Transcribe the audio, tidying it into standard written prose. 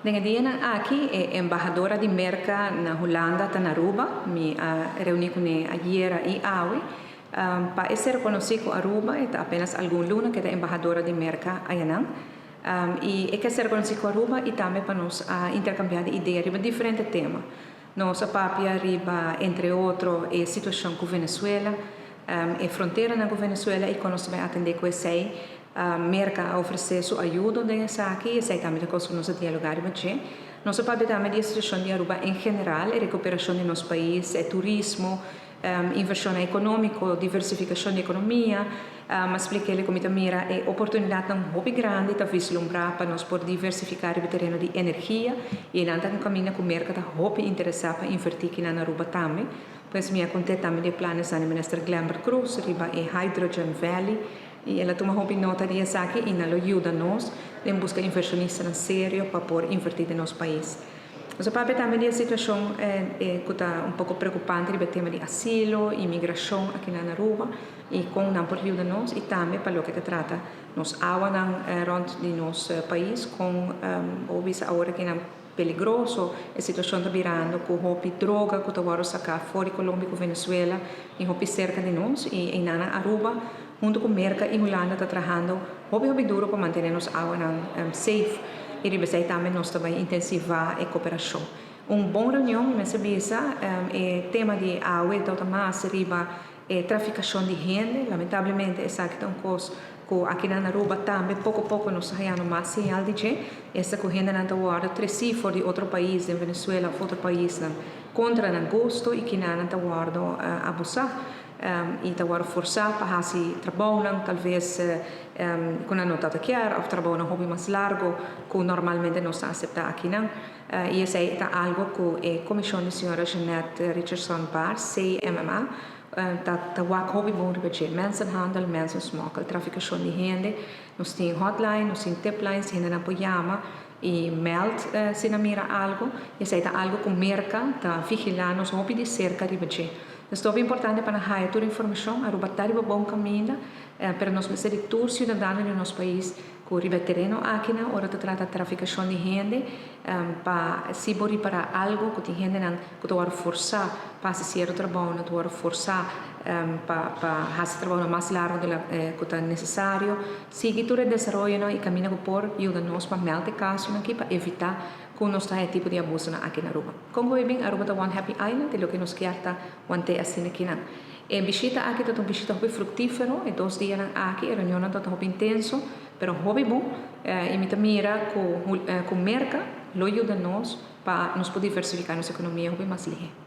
Den e dianan aki e embahadora di Merca na Hulanda ta na Aruba. Mi a reuni cune ayera y awe. Pa e ser conoci cu Aruba e ta apenas algun luna cu e ta embahadora di Merca ayanan. Y e ke ser conoci cu Aruba y tambe pa nos a intercambia di idea riba diferente tema. Nos a papia riba entre otro e situacion cu Venezuela, e fronteranan cu Venezuela y con nos ta bay atende cu esey. Merca a ofrece su ayudo den esaki y esey tambe ta cos cu nos a dialoga riba dje. Nos a papia tambe di e situacion di Aruba en general, e recuperacion di nos pais, e turismo, inversionnan economico, diversificacion di economia. A splik'el cu mi ta mira e oportunidadnan hopi grandi ta vislumbra pa nos por diversifica riba e tereno di energia y einan ta un caminda cu Merca ta hopi interesa pa inverti kinan na Aruba tambe. Pues mi a cont'e tambe di e planesnan di Minister Glenbert Croes riba e Hydrogen Valley y el a tuma hopi nota di esaki y nan lo yuda nos den busca inversionistanan serio pa por inverti den nos pais. Nos a papia tambe di e situacion cu ta un poco preocupante riba e tema di asilo y migracion aki na Aruba y con nan por yuda nos y tambe pa loke ta trata nos awanan rond di nos pais con bo bisa awor aki nan peligroso e situacion ta birando cu hopi droga cu ta wordo saca for di Colombia cu Venezuela y hopi cerca di nos y eynan na Aruba hunto cu Merca y Hulanda ta trahando hopi hopi duro pa mantene nos awanan safe y riba esey tambe nos ta bay intensiva e cooperacion. Un bon reunion mi mester bisa e tema di awe ta mas riba e traficacion di hende. Lamentablemente esaki ta un cos cu aki na Aruba tambe poco poco nos ta hayando mas señal di dje, esta cu hendenan ta wordo treci for di otro pais den Venezuela of otro paisnan contra nan gusto y kinanan ta wordo abusa y ta wordo forsa pa haci trabounan talves cu nan no ta ta kier of trabounan hopi mas largo cu normalmente nos ta acepta akinan. Y esey ta algo cu e comision di señora Jeanette Richardson Baars, CMMA, ta ta wak hopi bon riba dje. Mensenhandel, mensensmokkel, traficacion di hende. Nos tin hotline, nos tin tiplines, hendenan por yama y meld si nan mira algo. Esey ta algo cu Merca ta vigila nos hopi di cerca riba dje. Nos ta hopi importante pa nan haya tur informacion. Aruba ta riba bon caminda, pero nos mester di tur ciudadano di nos pais Ku riba e tereno akinan ora ta trata trafikashon di hende, pa si bo ripará algu ku tin hendenan ku ta wòrdu forsá pa hasi sierto trabounan, ta wòrdu forsá pa pa hasi trabounan mas largu di ku ta nesesario. Sigui tur e desaroyonan i kaminda ku por yuda nos pa mèld e kasonan aki pa evitá ku nos ta haña tipo di abusonan aki na Aruba. Kon ku bin Aruba ta One Happy Island i loke nos kier ta want'é asina kinan. E bishita aki ta un bishita hopi fruktífero, e dos dianan aki e reunionnan ta hopi intenso, pero hopi bon, i mi ta mira ku ku Merka lo yuda nos pa nos por diversifiká nos ekonomia hopi mas lihé.